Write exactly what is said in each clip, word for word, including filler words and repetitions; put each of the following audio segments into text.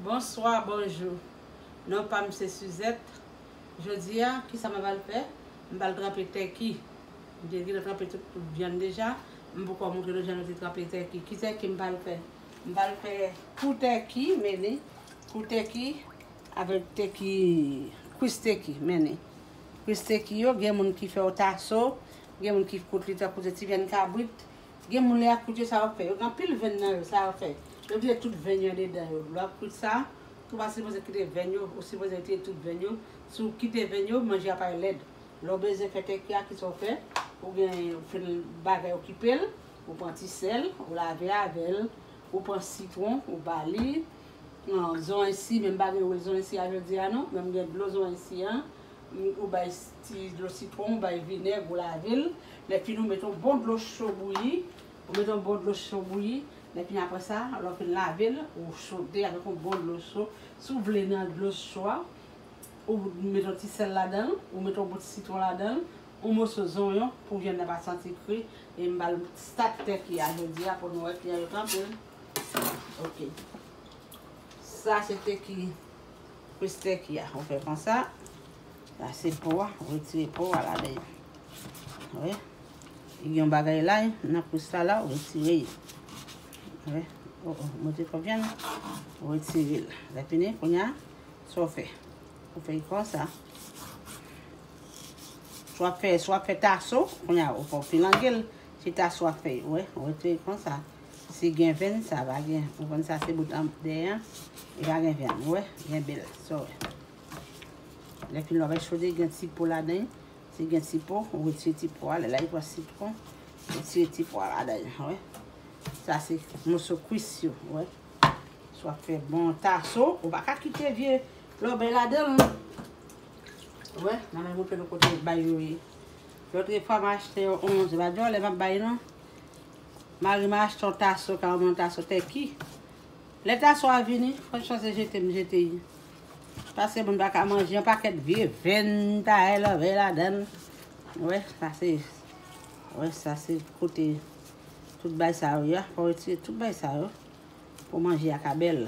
Bonswa, bonjou. Non pa m se Suzette. Jodi a, kisa m pral fè? M pral tranpe tèki. M te gentan tranpe tout, tout vyann deja. M poko montre nou jan nou te tranpe tèki. Ki tèki m pral fè? M pral fè kou tèki, men li, kou tèki avèk tèki, kwis tèki, men li. Kwis tèki yo, gen moun ki fè yo taso, gen moun ki kout li tankou se ti vyann kabrit. Gen moun lè y ap kwit yo, sa yo fè. Yo gen anpil venn nan yo, sa yo fè. Yo vide tout venn yo andedan yo. Lè w ap kwit sa, ou pa sipoze kite venn yo, ou sipoze retire tout venn yo. Si w kite venn yo, manje a pral lèd. Lè w bezwen fè tèki a, kisa w fè? Ou gen, ou fin bagay okipe l, ou pran ti sèl, ou lave avè l, ou pran sitwon, ou ba li, an, zonyon si, men m pa gen lwil zonyon si a jodi a non, men m gen dlo zonyon si an, m, ou bay ti dlo sitwon, ou bay vinèg, ou lave l, lè fini ou mete yon bon dlo cho bouyi, ou mete yon bon dlo cho bouyi, lè fini apre sa, lè w fin lave l, ou sote avèk yon bon dlo cho, si w vle nan dlo cho a, ou mete yon ti sèl ladan l, ou mete yon bout sitwon ladan l, yon moso zonyon pou vyann nan pa santi kri, e m pral start tèki a jodi a pou nou wè kijan yo tranpe l. Ok. Sa se tèki, kwis tèki a. Ou fè konsa. Sa se po a. Ou retire po a ladan l. Wi. Li gen yon bagay la, nan kwis sa la, ou retire l. Wi. Oh, oh, mete konbyen? Ou retire l. Lè fini, kounye a, sa w fè? Ou fè l konsa. Si w ap fè, si w ap fè taso, kounye a, ou fè w filangel. Se taso w ap fè, ou wè, ou retire konsa. Si gen venn, sa pa gen. Ou konn sa, se bout an dèyè an. Li pa gen venn, ou wè, gen bèl. Sa w wè. Lè fini, w ap chode, gen ti po ladan. Si gen ti po, ou retire ti po a. Lè la, li pran sitwon. Retire ti po a ladan, ou wè. Sa, se moso kwis yo, ou wè. Si w ap fè bon taso, ou pa ka kite vye lòbèy ladan l. Wè, m ap montre nou kote bay yo ye. Lòt fwa m achte yon, se pa dyòlè m ap bay non. Mari m achte yon taso, ka yon taso tèki. Lè taso a vini, franchman se jete m jete l. Paske moun pa ka manje yon pakèt vye venn, tayè lòbèy ladan l. Wè, sa se, wè, sa se kote tout bay sa yo ye. Fò retire tout bay sa yo. Pou manje a ka bèl.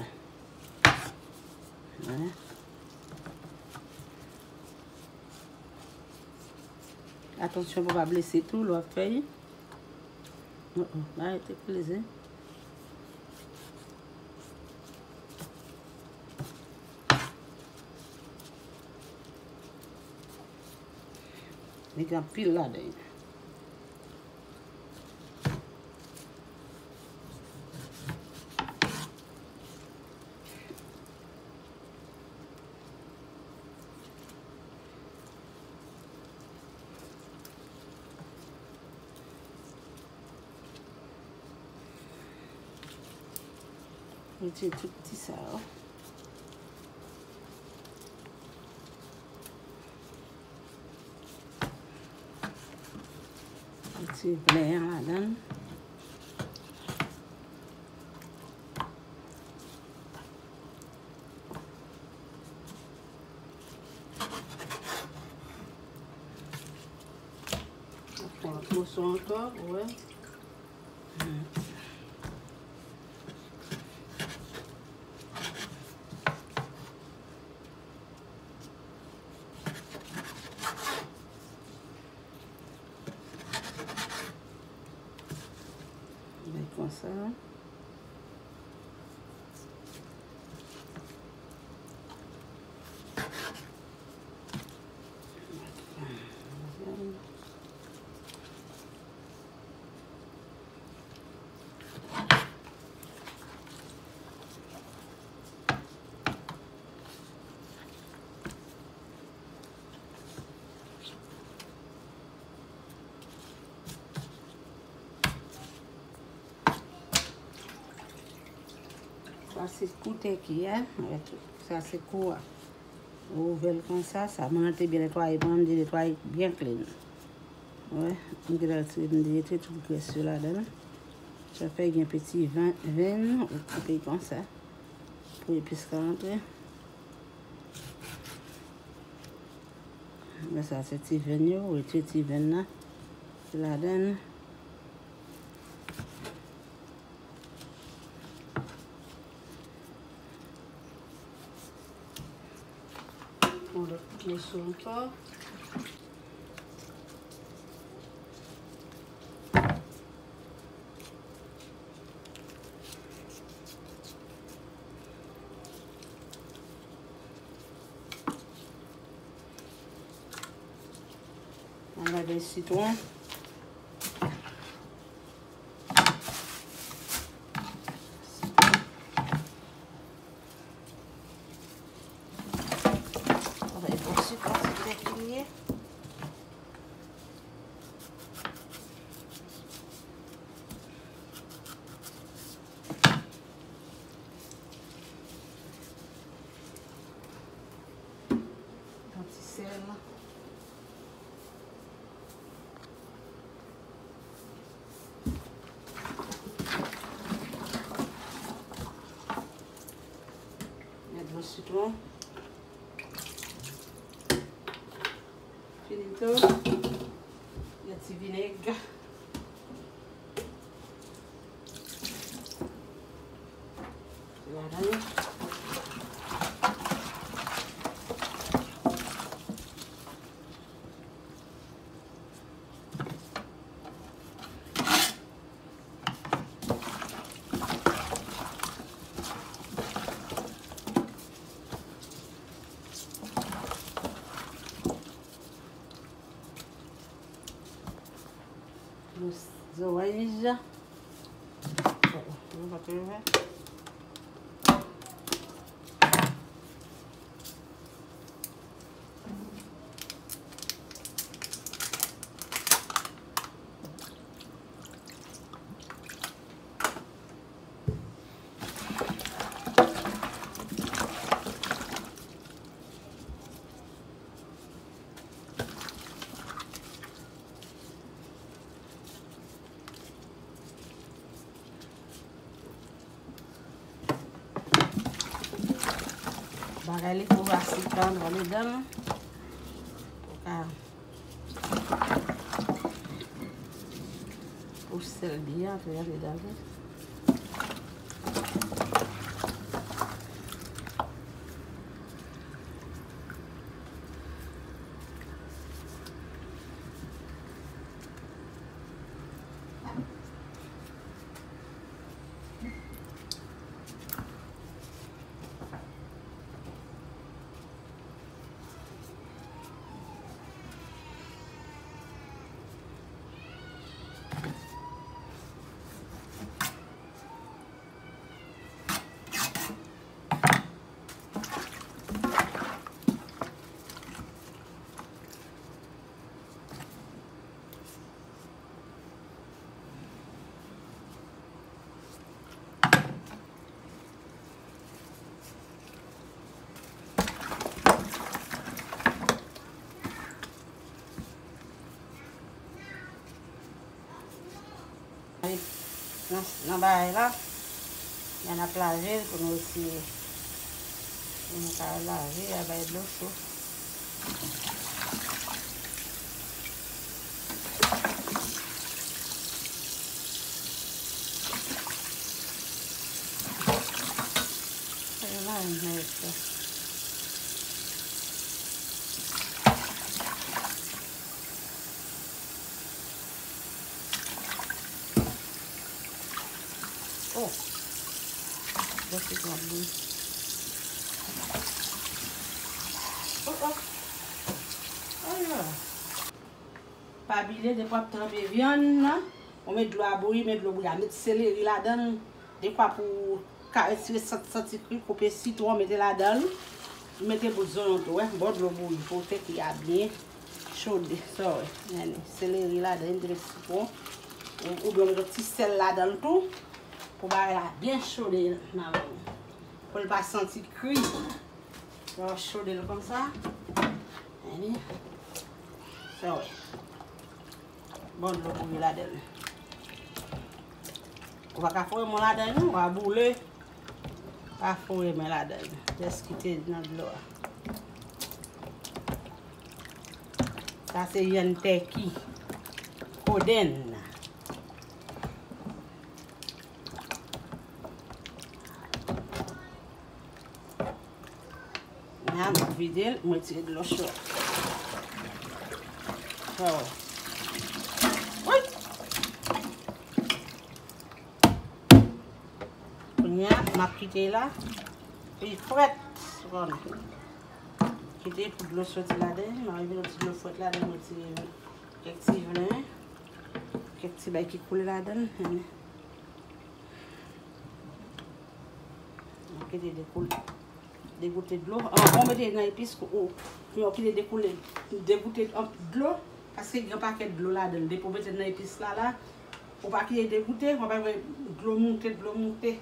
Wi. Atansyon pou pa blese tou lè w ap fè l. Oh, oh, pa rete blese. Li gen anpil ladan l. Retire tout ti sa yo. Retire blen an ladan l. Pran lòt moso ankò, ou wè. Bay konsa. Sa se kou tèki a. Sa se kou a. Ou ouvè l konsa, sa mwen te byen netwaye, mwen m te netwaye byen clean. Wè, m gentan retire, m te retire tout grès yo ladan l. Sa fè gen piti venn, venn, ou koupe konsa. Pou epis ka rantre. Men sa se ti venn yo, ou retire ti venn nan. Ki ladan l. Yon lòt moso ankò. Mwen lave sitwon. Sa va epoksi kantite ki l ye. Yon ti sèl. Yon dlo sitwon. Finito. Yon ti vinèg. Ladan. Los zoreyas. Oh, oh, nou pa te ouvè. Bagay li pou vase tan andedan. Pou ka Pou sèl byen antre andedan tou. Nan, nan bagay la, men n ap lave l pou nou eseye. Pou nou ka lave a bay dlo cho. Sa yo la, men sa. Oh. Bon, se bon, bon. Oh, oh. Oh, yeah. Pa bliye, depi w ap tranpe vyann nan, ou met dlo a bouyi, met dlo bouyi a, met seleri ladan l, dekwa pou ka retire sant, santi kri, koupe sitwon, mete ladan l, mete bout zonyon tou, wè, bon dlo bouyi, pou fè kri a byen chode, sa w wè, seleri ladan l, mete sitwon, ou, oubyen w mete ti sèl ladan l tou, pou bagay la byen chode nan, pou l pa santi kri. Lè w chode l konsa, sa w wè. Bon dlo bouyi ladan l. Ou pa ka foure men w ladan l non, w a boule. Pa foure men ladan l. Jis kite l nan dlo a. Sa se vyann tèki. Kodenn. Kounya m ap vide l, m retire dlo cho a. Fè wè. Wi! Kounya, m ap kite la. Pi frèt, bon. Kite pou dlo soti ladan, m ap vide yon ti dlo frèt ladan, m retire kèk ti vlen, kèk ti bay ki koule ladan. Kite dekoule, degoute dlo. Anvan w mete nan epis, ou, ou, ou kite dekoule, degoute an dlo, paske gen pakèt dlo ladan l. Depi w mete nan epis la, la, ou pa kite degoute, w ap wè dlo moute, dlo moute.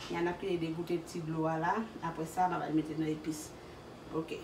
Kounya n ap kite degoute ti dlo a la. Apre sa, n ap al mete nan epis. Ok.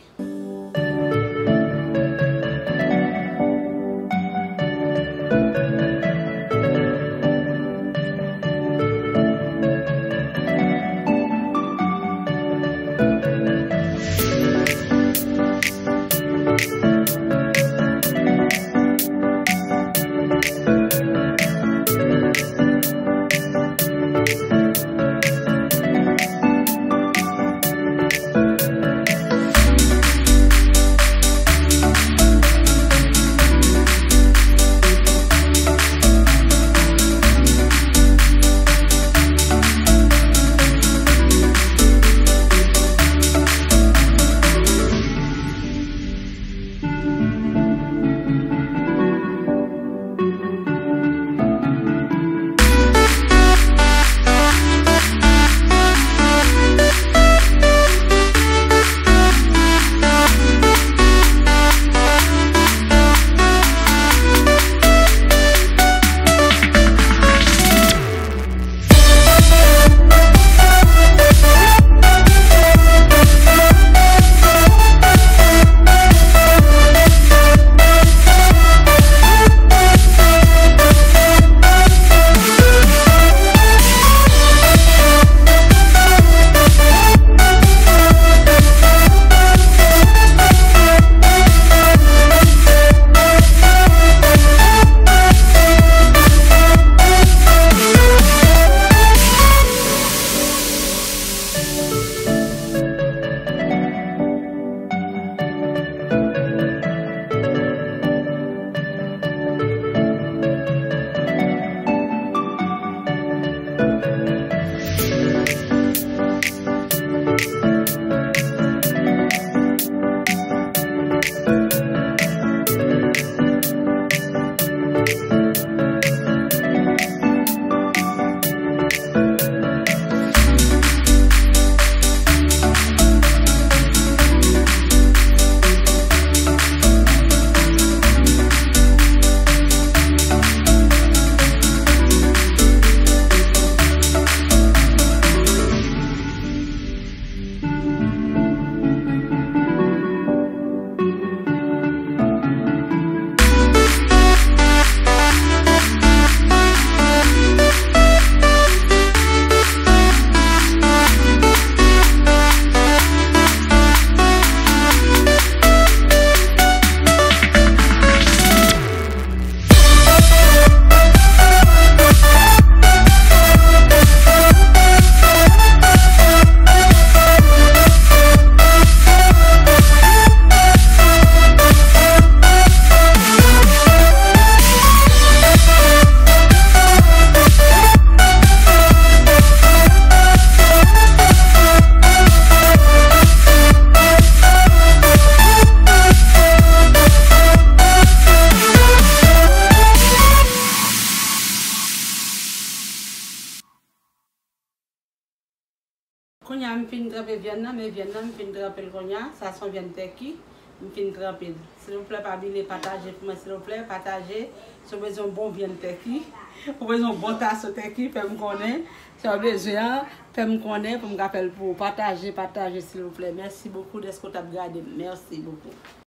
Kounya m fin tranpe vyann nan, men vyann nan m fin tranpe l kounya. Sa se yon vyann tèki, m fin tranpe l. Silvouplè, pa bliye pataje pou mwen, silvouplè, pataje. Si w bezwen yon bon vyann tèki, ou bezwen yon bon taso tèki, fè m konnen. Si w bezwen an, fè m konnen pou m ka fè l pou ou. Pataje, pataje, silvouplè. Mèsi bokou dèske w t ap gade m. Mèsi bokou.